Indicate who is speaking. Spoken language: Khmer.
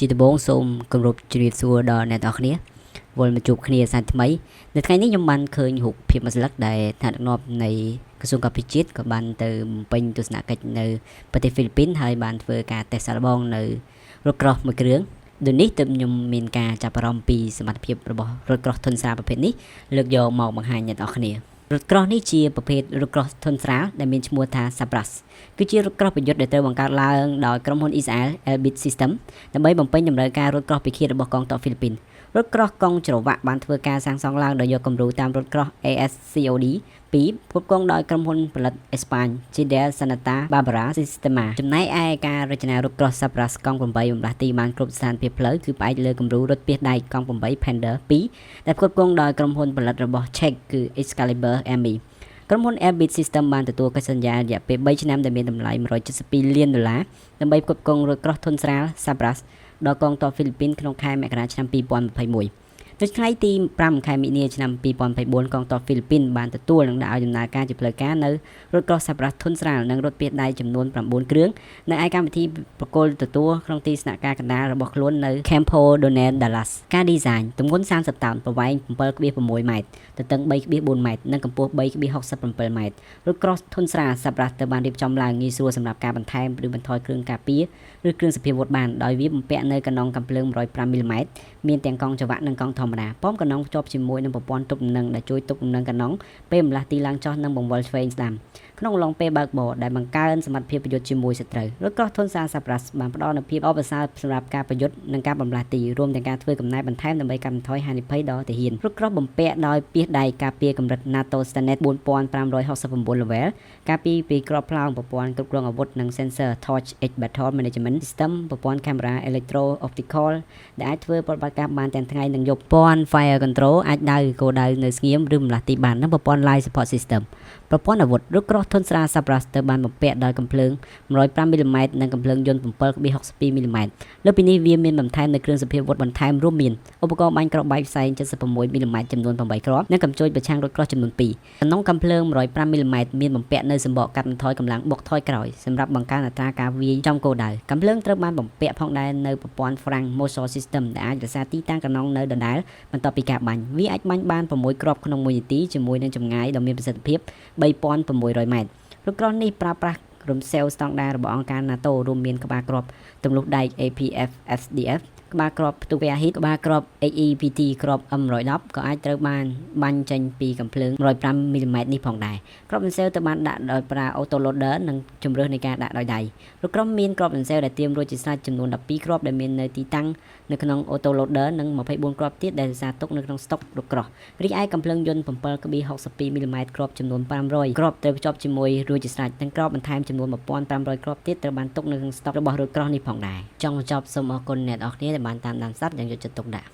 Speaker 1: ជាដំបូងសូមគោរពជម្រាបសួរដល់អ្នកទាំងអស់គ្នាវិលមកជួបគ្នាសាជាថ្មីនៅថ្ងៃនេះខ្ញុំបានឃើញរូបភាពមួយស្លឹកដែលថ្នាក់ដឹកនាំនៃក្រសួងការពារជាតិក៏បានទៅបំពេញទស្សនកិច្ចនៅប្រទេសហ្វីលីពីនហើយបានធ្វើការតេស្តសាកល្បងនៅរថក្រោះមួយគ្រឿងដូចនេះទើបខ្ញុំមានការចាប់អារម្មណ៍ពីសមត្ថភាពរបស់រថក្រោះធុនស្រាលប្រភេទនេះលើកយកមកបង្ហាញអ្នកទាំងអស់គ្នារថក្រោះនេះជាប្រភេទរថក្រោះធុនស្រាលដែលមានឈ្មោះថា Sabras គឺជារថក្រោះប្រយុទ្ធដែលត្រូវបង្កើតឡើងដោយក្រុមហ៊ុនអ៊ីស្រាអែល Elbit System ដើម្បីបំពេញតម្រូវការរថក្រោះពិឃាតរបស់កងទ័ពហ្វីលីពីនរថក្រោះកង់ច្រវាក់បានធ្វើការសាងសង់ឡើងដោយយកគំរូតាមរថក្រោះ ASCOD 2ផ្គត់ផ្គង់ដោយក្រុមហ៊ុនផលិតអេស្ប៉ាញ Gidel Santa Barbara Sistema ចំណែកឯការរចនារថក្រោះ Sabras កង់8បំលាស់ទីបានគ្រប់ស្ថានភាពផ្លូវគឺផ្អែកលើគំរូរថពាសដែកកង់8 Pandur 2ដែលផ្គត់ផ្គង់ដោយក្រុមហ៊ុនផលិតរបស់ Czech គឺ Excalibur Army ក្រុមហ៊ុន Elbit System បានទទួលកិច្ចសន្យារយៈពេល3ឆ្នាំដែលមានតម្លៃ172លានដុល្លារដើម្បីផ្គត់ផ្គង់រថក្រោះធុនស្រាល Sabras ដល់កងទ័ពហ្វីលីពីនក្នុងខែមករាឆ្នាំ2021នៅថ្ងៃទី5ខែមិនិនាឆ្នាំ2024កងទ័ពហ្វីលីពីនបានទទួលនិងដាក់ឲ្យដំណើរការជាផ្លូវការនៅរថក្រោះ Sabras ធុនស្រាលនិងរថពាសដែកចំនួន9គ្រឿងនៅឯកម្មវិធីប្រគល់ទទួលក្នុងទីស្នាក់ការកណ្ដាលរបស់ខ្លួននៅ Campo Donel Dallas ការ design ទម្ងន់30តោនប្រវែង7.6ម៉ែត្រទទឹង3.4ម៉ែត្រនិងកម្ពស់3.67ម៉ែត្ររថក្រោះធុនស្រាល Sabras ត្រូវបានរៀបចំឡើងងាយស្រួលសម្រាប់ការបន្ថែមឬបន្ថយគ្រឿងការពារឬគ្រឿងសព្វាវុធបានដោយវាបំពាក់នៅកាណុងកាំភ្លើង105មីលីម៉ែត្រមានទាំងកង់ចង្វាក់និងកង់ធម្មតាប៉មកាណុងភ្ជាប់ជាមួយនឹងប្រព័ន្ធទប់លំនឹងដែលជួយទប់លំនឹងកាណុងពេលបន្លាស់ទីឡើងចុះនិងបង្វិលឆ្វេងស្ដាំក្នុងអំឡុងពេលបើកបរដែលបង្កើនសមត្ថភាពប្រយុទ្ធជាមួយសត្រូវរថក្រោះធុនស្រាល Sabras បានផ្ដល់នូវភាពល្អប្រសើរសម្រាប់ការប្រយុទ្ធនិងការបំលាស់ទីរួមទាំងការធ្វើកំណែបន្ថែមដើម្បីកាត់បន្ថយហានិភ័យដល់ទាហានរថក្រោះបំពាក់ដោយពាសដែកការពារកម្រិត NATO Standard 4569 level ការពារពីគ្រាប់ផ្លោងប្រព័ន្ធគ្រប់គ្រងអាវុធនិង sensor Torch X Battle Management System ប្រព័ន្ធកាមេរ៉ា Electro Optical ដែលអាចធ្វើប្រតិបត្តិការបានទាំងថ្ងៃនិងយប់ប្រព័ន្ធ Fire Control អាចដៅគោលដៅនៅស្ងៀមឬបំលាស់ទីបាននិងប្រព័ន្ធ Life Support System ប្រព័ន្ធអាវុធរថក្រោះធុនស្រាល Sabras ត្រូវបានបំពាក់ដោយកាំភ្លើង105មីលីម៉ែត្រនិងកាំភ្លើងយន្ត7.62មីលីម៉ែត្រលើសពីនេះវាមានបន្ថែមនូវគ្រឿងសព្វាវុធបន្ថែមរួមមានឧបករណ៍បាញ់គ្រាប់បែកផ្សែង76មីលីម៉ែត្រចំនួន8គ្រាប់និងកាំជ្រួចប្រឆាំងរថក្រោះចំនួន2ក្នុងកាំភ្លើង105មីលីម៉ែត្រមានបំពាក់នៅសម្បកកាត់បន្ថយកម្លាំងបុកថយក្រោយសម្រាប់បង្កើនអត្រាការវាយចំគោលដៅកាំភ្លើងត្រូវបានបំពាក់ផងដែរនៅប្រព័ន្ធ Frank Motor System ដែលអាចរក្សាទីតាំងកាណុងនៅដដែលបន្ទាប់ពីការបាញ់វាអាចបាញ់បាន6គ្រាប់ក្នុង1នាទីជាមួយនឹងចម្ងាយដ៏មានប្រសិទ្ធភាព3600ម៉ែត្ររថក្រោះនេះប្រើប្រាស់រំសេវស្តង់ដាររបស់អង្គការ NATO រួមមានក្បាលគ្រាប់ទម្លុះដែក APF SDF ក្បាលគ្រាប់ផ្ទុះ Warhead ក្បាលគ្រាប់ HEPT គ្រាប់ M110 ក៏អាចត្រូវបានបាញ់ចេញពីកាំភ្លើង105មីលីម៉ែត្រនេះផងដែរគ្រាប់រំសេវត្រូវបានដាក់ដោយប្រើ auto loader និងជម្រើសនៃការដាក់ដោយដៃរថក្រោះមានគ្រាប់រំសេវដែលត្រៀមរួចជាស្រេចចំនួន12គ្រាប់ដែលមាននៅទីតាំងនៅក្នុង auto loader និង24គ្រាប់ទៀតដែលរក្សាទុកនៅក្នុងស្តុករថក្រោះរីឯកាំភ្លើងយន្ត7.62មីលីម៉ែត្រគ្រាប់ចំនួន500គ្រាប់ត្រូវភ្ជាប់ជាមួយរួចជាស្រេចនិងគ្រាប់បន្ថែមចំនួន1500គ្រាប់ទៀតត្រូវបានទុកនៅក្នុងស្តុករបស់រថក្រោះនេះផងដែរចង់បញ្ចប់សូមអរគុណអ្នកទាំងអស់គ្នាដែលបានតាមដានស្ដាប់យ៉ាងយកចិត្តទុកដាក់។